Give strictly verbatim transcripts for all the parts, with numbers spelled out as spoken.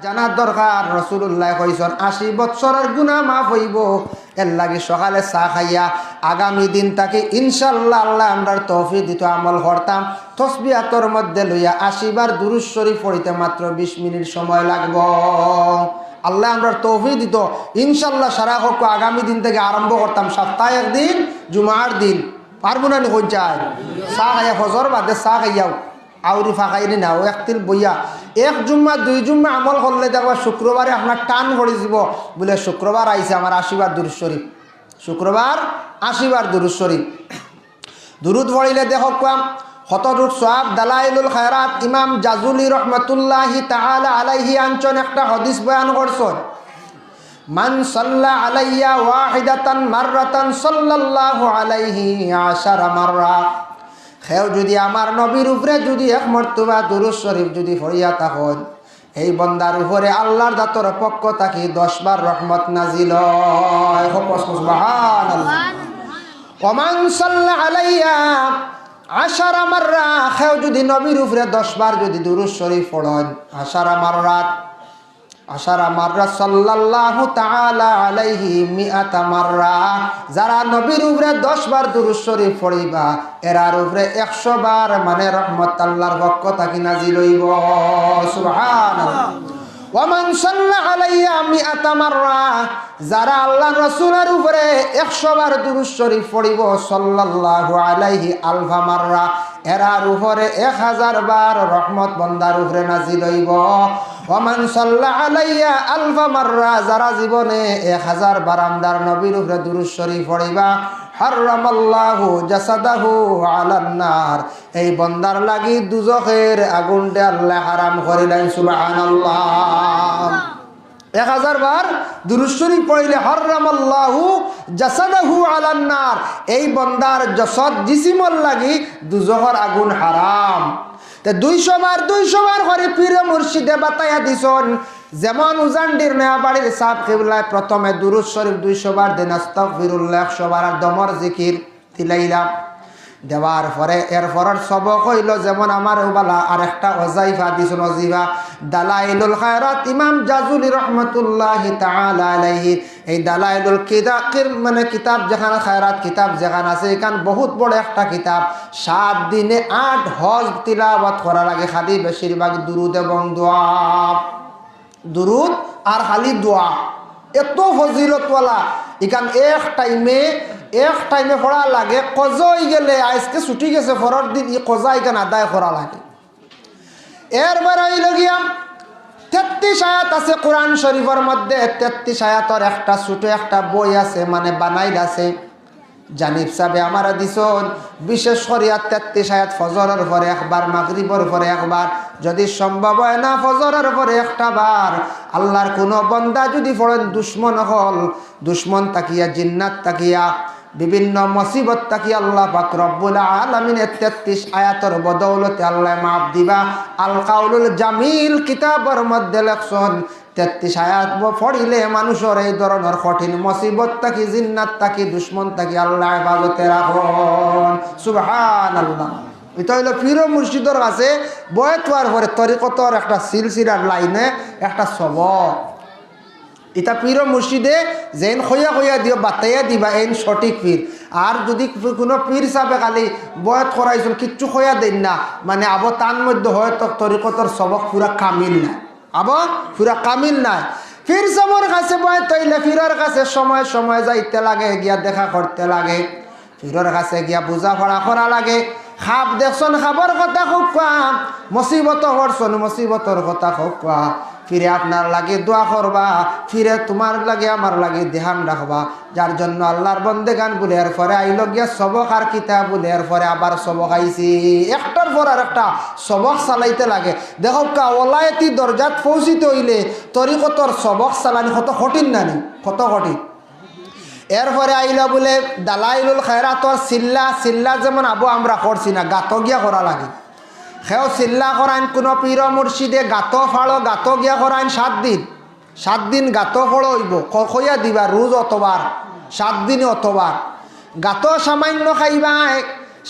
জানার দরকার, রাসূলুল্লায় কইছইন, আশি বৎসরর গুনা মাফ অইবো। এরলাগি সকালে চা খাইয়া আগামী দিন থাকি ইনশাআল্লাহ আল্লায় আমরার তৌফিক দিতো আমল করতাম। তসবিহ আতর মধ্যে লইয়া আশি বার দুরুদ শরিফ পড়িতে মাত্র বিশ মিনিট সময় লাগবো। আল্লায় আমরার তৌফিক দিতো, ইনশাআল্লাহ সারা কউক্কা আগামী দিন থাকি আরম্ভ করতাম, সপ্তায় একদিন, জুমার দিন। পারমু না নি কইন চাই? চা খাইয়া, ফজর বাদে চা খাইয়াউ আউরি ফাকাইরি না, অউ একতিল বইয়া এক জুম্মা দুই জুম্মা আমল করলে দেখবা শুক্রবারে আপনার টান পড়ি যিবো, বুলে শুক্রবার আইছে আমার আশি বার দুরুদ শরিফ, শুক্রবার আশি বার দুরুদ শরিফ। দুরুদ পড়িলে দেখউক্কা কতটুক সওয়াব। দালাইলুল খায়রাত ইমাম জাজুলি রহমতুল্লাহি তাআলা আলাইহি আনছইন, একটা হাদিস বয়ান করছইন, মান সাল্লা আলাইয়া ওয়াহিদাতান মাররাতান সাল্লাল্লাহু আলাইহি আশারা মাররা। কেউ যুদি আমার নবীর উপরে যুদি এক মর্তবা দুরুদ শরিফ যুদি পড়িয়া থাকইন, এই বন্দার উপরে আল্লার জাতর পক্ষ থাকি দশ বার রহমত নাজিল অয়। কও সুবহানাল্লাহ। ওমান সাল্লা আলাইয়া আশারা মাররা, কেউ যুদি নবীর উপরে দশ বার যুদি দুরুদ শরিফ পড়ইন, আশারা মাররাত, আশারা মাররা সাল্লাল্লাহু তাআলা আলাইহি মিআতা মাররা। যারা নবীর উপরে দশ বার দুরুদ শরিফ পড়িবা, এরার উপরে একশো বার মানে রহমত আল্লার পক্ষ থাকি নাজিল অইবো। সুবহানাল্লাহ। ওমান সাল্লা আলাইয়া মিআতা মাররা, যারা আল্লার রাসূলর উপরে একশো বার দুরুদ শরিফ পড়িবো, সাল্লাল্লাহু আলাইহি আলফা মাররা, এরার উপরে এক হাজার বার রহমত বন্দার উপরে নাজিল অইবো। ওমান সাল্লা আলাইয়া আলফা মাররা, যারা জীবনে এক হাজার বার আমরার নবীর উপরে দুরুদ শরিফ পড়িবা, হাররামাল্লাহু জাসাদাহু আলান নার, এই বন্দার লাগি দুজখর আগুনরে আল্লায় হারাম করিলাইন। সুবহানাল্লাহ। এক হাজার বার দুরুদ শরিফ পড়িলে হাররামাল্লাহু জাসাদাহু আলান নার, এই বন্দার জসদ জিসিমর লাগি দুজখর আগুন হারাম। তে দুইশো বার, দুইশো বার করি পীর মুর্শিদে বাতাইয়া দিছইন। যেমন উজানডির নয়াবাড়ির ছাব কিবলায় প্রথমে দুরুদ শরিফ দুইশো বার দেইন, আস্তাগফিরুল্লাহ একশো বার, আর দমর জিকির তিলাইলা। দেওয়ার পরে এরপরর সবক অইলো, যেমন আমার অউ বালা আরেকটা ওয়াজিফা দিছইন, ওয়াজিফা দালাইলুল খায়রাত ইমাম জাজুলি রহমতুল্লাহি তাআলা আলাইহি। এই দালাইলুল কিদা-, কির-, মানে কিতাব যেখান, খায়রাত কিতাব যেখান আছে, ইখান বহুত বড় একটা কিতাব। সাত দিনে আট হজ তিলাওয়াত করা লাগে, খালি বেশিরভাগ দুরুদ এবং দোয়া। দুরুদ আর খালি দোয়া, এত ফজিলতওয়ালা। ইখান এক টাইমে, এক টাইমে পড়া লাগে। কজা অইগেলে, আইজকে ছুটি গেছে, পরর দিন ই কজা ইখান আদায় করা লাগে। এরপরে অইলো গিয়া তেত্রিশ আয়াত আছে কোরআন শরিফর মধ্যে, তেত্রিশ আয়াতর একটা ছোট একটা বই আছে, মানে বানাইল আছে। জানিব সাবে আমারে দিছইন, বিশেষ করিয়া তেত্রিশ আয়াত ফজরর পরে একবার, মাগরিবর পরে একবার, যুদি সম্ভব অয় না ফজরর পরে একটা বার, আল্লার কুনু বন্দা যুদি পড়ইন, দুশমন অকল, দুশমন থাকিয়া, জিন্নাত থাকিয়া, বিভিন্ন মুসিবত থাকিয়া আল্লা পাক রব্বুল আলামিনে তেত্রিশ আয়াতর বদৌলতে আল্লায় মাফ দিবা। আল কাউলুল জামিল কিতাবর মধ্যে লেখছইন, তেত্রিশ আয়াত ব-, পড়িলে মানুষর এই ধরনর কঠিন মুসিবত থাকি, জিন্নাত থাকি, দুশমন থাকি আল্লায় হেফাজতে রাখইন। সুবহানাল্লাহ। ইটা অইলো পীর ও মুর্শিদর কাছে বয়াত অওয়ার পরে তরিকতর একটা সিলসিলার লাইনে একটা সবক। ইটা পীর ও মুর্শিদে যেইন কইয়া কইয়া দিও, বাতাইয়া দিবা, এইন সঠিক পীর। আর যুদি কুনু পীর সাবে খালি বয়াত করাইছইন, কিচ্ছু কইয়া দেইন না, মানে আবো তান মধ্যে হয়তো তরিকতর সবক পুরা কামিল নায়। আবো পুরা কামিল নায়। পীর সাবর কাছে বয়াত অইলে পীরর কাছে সময় সময় যাইতে লাগে, গিয়া দেখা করতে লাগে। পীরর কাছে গিয়া বুঝাপড়া করা লাগে। খাব দেখছইন, খাবর কথা কউক্কা, মুসিবতো পড়ছইন, মুসিবতর কথা কউক্কা। পীরে আপনার লাগি দোয়া করবা, পীরে তুমার লাগি আমার লাগি ধ্যান রাখবা। যার জন্য আল্লার বন্দেগান বুলে এরপরে আইলো গিয়া সবক আর কিতা বুলে এরপরে আবার সবক আইছে। একটার পর আরেকটা সবক চালাইতে লাগে। দেখউক্কা, ওলায়েতি দরজাত পৌঁছিতে অইলে তরিকতর সবক চালানি কত কঠিন নানি? কত কঠিন। এরপরে আইলো বুলে দালাইলুল খায়রাতর সিল্লা, সিল্লা যেমন আবো আমরা করছি না, গাতো গিয়া করা লাগে। কেউ সিল্লা করাইন কুনু পীর ও মুর্শিদে, গাতো ফাড়ো, গাতো গিয়া করাইন সাত দিন। সাত দিন গাতো ফাড়ো অইবো, ক-, কইয়া দিবা রোজ অতবার, সাত দিনে অতবার। গাতো সামাইন্য খাইবায়,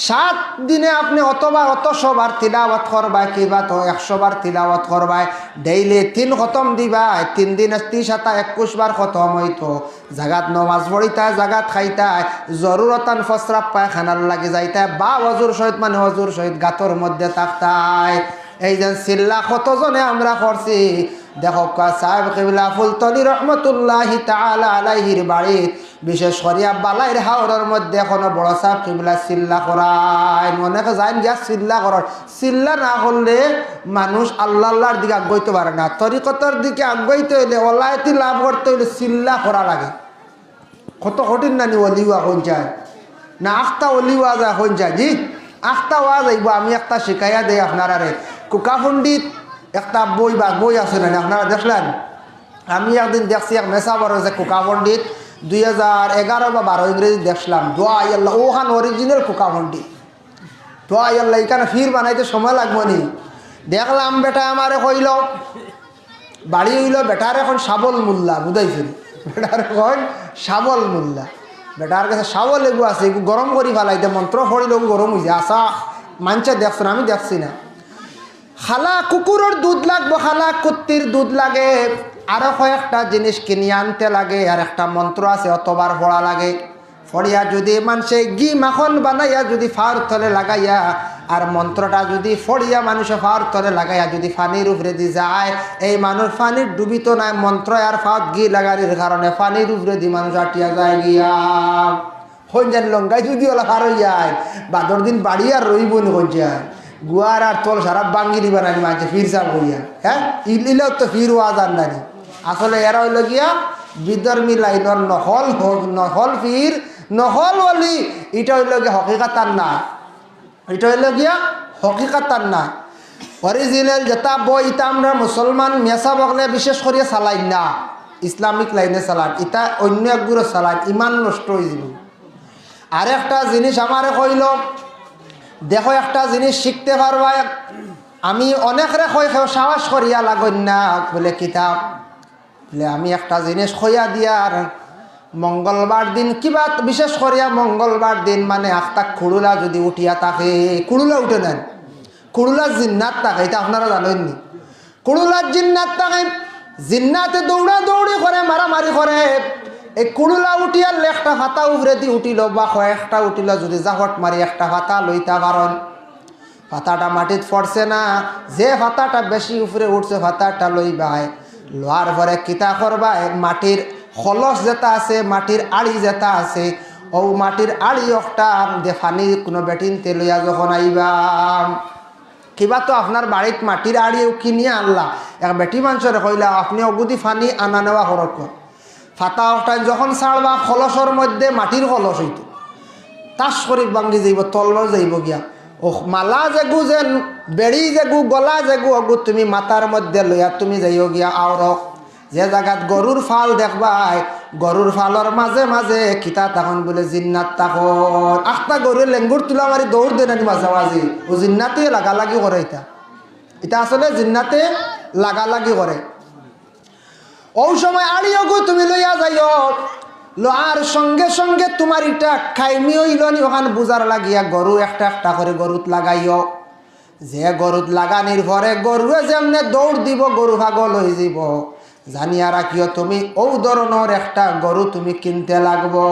সাত দিনে আপনে অতবার অত শোবার তিলাওয়াত করবায়, কিবা তো একশো বার তিলাওয়াত করবায়, ডেইলি তিন খতম দিবায়, তিন দিনে ত্রিশ আতা একুশ বার খতম অইতো। জাগাত নমাজ পড়িতায়, জাগাত খাইতায়, জরুরতান ফসরাব পায়খানার লাগি যাইতায়, বা অজুর সহিত, মানে অজুর সহিত গাতর মধ্যে থাকতায়। এই যে চিল্লা কতজনে আমরা করছি, দেখউক্কা সাহেব কিবলা ফুলতলি রহমতুল্লাহি তাআলা আলাইহির বাড়িত, বিশেষ করিয়া বালাইর হাওরর মধ্যে এখনো বড় সাহেব কিবলা চিল্লা করাইন। অনেকে যাইন গিয়া চিল্লা করার, চিল্লা না করলে মানুষ আল্লাহ আল্লাহর দিকে আগুয়াইতো পারে না। তরিকতর দিকে আগুয়াইতে অইলে, ওলায়েতি লাভ করতে অইলে চিল্লা করা লাগে। কত কঠিন নানি অলি অওয়া কইন চায় না, আখতা অলি অওয়া যায় কইন চায়। জি, আখতা অওয়া যাইবো। আমি একটা শিখাইয়া দেই আপনারারে। কুকা পণ্ডিত একটা বই বা বই আছে না, আপনারা দেখলেন? আমি একদিন দেখছি এক মেসাবর যে কুকা পণ্ডিত, দুই হাজার এগারো বা বারো ইংরেজি দেখলাম, দোয়া আল্লাহ, ওখান অরিজিনাল কুকা পণ্ডিত। দোয়া আল্লাহ, এখানে ফির বানাইতে সময় লাগবো নি? দেখলাম বেটা আমারে কইল, বাড়ি অইল বেটার এখন শাবল মোল্লা, বুঝাইছেন? বেটার এখন শাবল মোল্লা। বেটার গেছে শাবল এগু আছে, এগু গরম করি ফালাইতে মন্ত্র পড়িল, এগু গরম অইছে। আসা মানষে দেখছেন, আমি দেখছি না। খালা কুকুরর দুধ লাগবো, খালা কুত্তির দুধ লাগে, আরো কয়েকটা জিনিস কিনিয়া আনতে লাগে, আর একটা মন্ত্র আছে, অতবার পড়া লাগে। পড়িয়া যুদি মানষে ঘি মাখন বানাইয়া যুদি ফাওর তলে লাগাইয়া, আর মন্ত্রটা যুদি পড়িয়া মানষে ফাওর তলে লাগাইয়া যুদি পানির উপরেদি যায়, এই মানুষ পানিত ডুবিতো নায়, মন্ত্র আর ফাওত ঘি লাগানির কারণে পানির উপরেদি মানুষ আটিয়া যায় গিয়া। কইন যেন লঙ্গাই যুদি অলা পার অইয়া যায়, বাদর দিন বাড়ি আর রইবো নি কইন যেন। গুয়ার আর তল সারা ভাঙ্গি দিবা নানি মানষে ফির সাব কইয়া। হ্যাঁ, ইল-, ইলাও তো ফির অওয়া যার নানি। আসলে এরা অইল গিয়া বিধর্মী লাইনর নকল হ-, নকল ফির, নকল অলি। ইটা অইল গিয়া হকিকত আর না, ইটা অইল গিয়া হকিকত আর না। অরিজিনাল যেটা বই, ইটা আমরা মুসলমান মেসাব অকলে বিশেষ করিয়া চালাইন না, ইসলামিক লাইনে চালাইন, ইটা অন্য এগুরে চালাইন, ইমান নষ্ট অইযিবো। আরেকটা জিনিস আমারে কইল, দেখো একটা জিনিস শিখতে পারবায়। আমি অনেকরে কই, কেউ সাহস করিয়া লাগইন না, বলে কিতা? বলে আমি একটা জিনিস কইয়া দিয়ার, মঙ্গলবার দিন কিবা, বিশেষ করিয়া মঙ্গলবার দিন মানে আখতা কুড়ুলা যুদি উঠিয়া থাকে, কুড়ুলা উঠে নানি, কুড়ুলা জিন্নাত থাকে, ইটা আপনারা জানইন নি? কুড়ুলার জিন্নাত থাকে, জিন্নাতে দৌড়াদৌড়ি করে, মারামারি করে। এই কুড়ুলা উঠিয়ার একটা ফাতা উপরেদি উঠিল বা কয়েকটা উঠিল, যুদি জাফট মারি একটা ফাতা লইতা পারইন, ফাতাটা মাটিত পড়ছে না, যে ফাতাটা বেশি উপরে উঠছে ফাতাটা লইবায়, লওয়ার পরে কিতা করবায়, মাটির কলস যেটা আছে, মাটির আড়ি যেটা আছে, অউ মাটির আড়ি অকটা দে পানি কুনু বেটিন্তে লইয়া যখন আইবা, কিবা তো আপনার বাড়িত মাটির আড়িও কিনিয়া আনলা, এক বেটি মানষরে কইলা, আপনে অগুদি পানি আনা নেওয়া করউক্কা। ফাতা অকটাইন যখন ছাড়বা, কলসর মধ্যে মাটির কলস অইতো, টাস করি ভাঙ্গি যাইবো, তলর যাইবো গিয়া। ও মালা যেগু যেন, বেড়ি যেগু, গলা যেগু, অগু তুমি মাথার মধ্যে লইয়া তুমি যাইও গিয়া আওরো। যে জাগাত গরুর ফাল দেখবায়, গরুর ফালর মাঝে মাঝে কিতা থাকইন বলে জিন্নাত থাকইন। আখতা গরুয়ে লেঙ্গুর তুলা মারি দৌড় দেয় নানি মাঝে মাঝে, অউ জিন্নাতে লাগালাগি করে ইতা। ইতা আসলে জিন্নাতে লাগালাগি করে। অউ সময় আড়ি অগু তুমি লইয়া যাইও, লওয়ার সঙ্গে সঙ্গে তুমার ইটা কাইমি অইলো নি, অখান বুঝার লাগিয়া গরু একটা একটা করি গরুত লাগাইও। যে গরুত লাগানির পরে গরুয়ে যেমনে দৌড় দিবো, গরু পাগল অইযিবো। জানিয়া রাখিও, তুমি অউ ধরনর একটা গরু তুমি কিনতে লাগবো।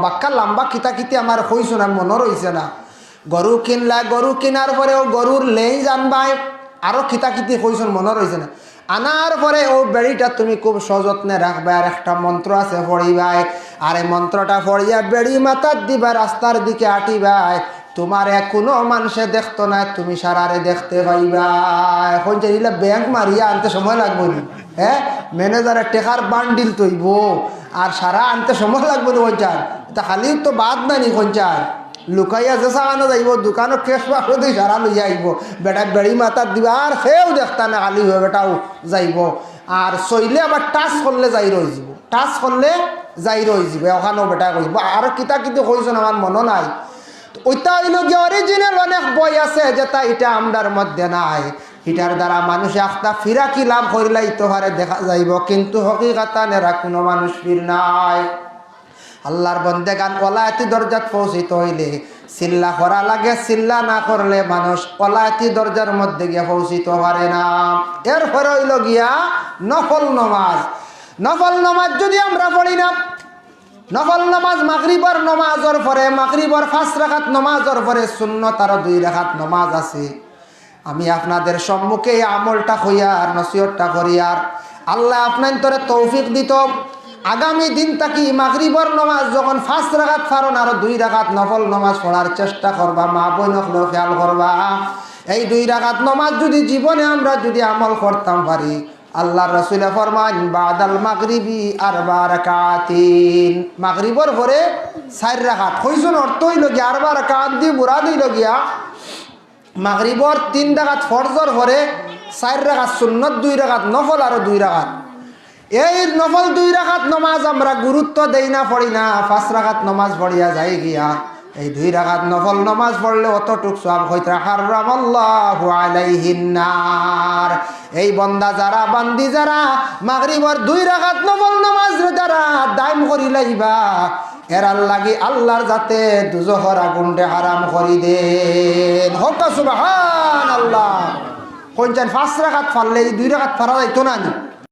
বাক্কা লাম্বা কিতা কিতি আমার কইছো না, মনো রইছে না। গরু কিনলা, গরু কিনার পরে অউ গরুর লেইঞ্জ আনবায়, আরো কিতা কিতি কইছইন মনো রইছে না। আনার পরে অউ বেড়িটা তুমি খুব সযত্নে রাখবায়, আর একটা মন্ত্র আছে পড়িবায়, আর এই মন্ত্রটা পড়িয়া বেড়ি মাথাত দিবায়, রাস্তার দিকে আটিবায়, তুমারে কুনু মানষে দেখতো নায়, তুমি সারারে দেখতে পাইবায়। অখন যে ইলা ব্যাংক মারিয়া আনতে সময় লাগবো নি, হ্যাঁ? ম্যানেজারে টেকার বান্ডিল থইবো, আর সারা আনতে সময় লাগবো নি কইন চাইন? ইতা খালি তো বাদ নানি কইন চাইন। লুকাইয়া যে সামানো যাইবো, দোকানো ক্যাশ বাক্স দি সারা লইয়া আইবো। বেটা বেড়ি মাথাত দিবা, আর কেউ দেখতা না, খালি হয়ে বেটাও যাইবো। আর সইলে আবার টাচ করলে যাই রইযিবো, টাচ করলে যাই রইযিবো। অখানও বেটা কইবো, আরো কিতা কিতি কইছইন আমার মনো নাই। তো ওইটা অইলো গিয়া original অনেক বই আছে, যেটা ইটা আমরার মধ্যে নাই। ইটার দ্বারা মানুষে আখতা ফিরা কি লাভ করিলাইতো পারে দেখা যাইবো, কিন্তু হকিকতান এরা কুনু মানুষ ফির নায়। আল্লাহর বন্দেগান ওলায়াতি দরজাত পৌঁছিত অইলে চিল্লা করা লাগে, চিল্লা না করলে মানুষ অলাইতি দরজার মধ্যে গিয়া পৌঁছিত পারে না। এরপরে অইল গিয়া নফল নমাজ। নফল নমাজ যদি আমরা পড়ি না, নফল নমাজ মাগরিবর নমাজর পরে, মাগরিবর পাঁচ রাকাত নমাজর পরে সুন্নত আরো দুই রাকাত নমাজ আছে। আমি আপনাদের সম্মুখে এই আমলটা কইয়ার, নসিহতটা করিয়ার, আল্লায় আপনাইন্তরে তৌফিক দিত। আগামী দিন থাকি মাগরিবর নমাজ যখন পাঁচ রাকাত পারইন, আরো দুই রাকাত নফল নমাজ পড়ার চেষ্টা করবা, মা বইন অকলেও খেয়াল করবা। এই দুই রাকাত নমাজ যদি জীবনে আমরা যদি আমল করতাম পারি, আল্লার রসুলে ফরমাইন, "বাদাল মাগরিবি আরবা রাকাতিন।" মাগরিবর পরে চাইর রাকাত। কইছইন অর্থ অইল গিয়া আরবা রাকাত দি মুরাদ অইল গিয়া মাগরিবর তিন রাকাত ফরজর পরে চাইর রাকাত সুন্নত, দুই রাকাত নফল, আরো দুই রাকাত। এই নফল দুই রাকাত নমাজ আমরা গুরুত্ব দেই না, পড়ি না, পাঁচ রাকাত নমাজ পড়িয়া যাই গিয়া। এই দুই রাকাত নফল নমাজ পড়লে অতটুক সওয়াব অইতরা। হারামাল্লাহু আলাইহিন নার। এই বন্দা যারা, বান্দি যারা মাগরিবর দুই রাকাত নফল নমাজরে যারা দাইম করি লাইবা, এরার লাগি আল্লার জাতে দুজখর আগুনরে হারাম করি দেইন। কউক্কা সুবহানাল্লাহ। কইন চাইন পাঁচ রাকাত পারলে এই দুই রাকাত পারা যাইতো না নি?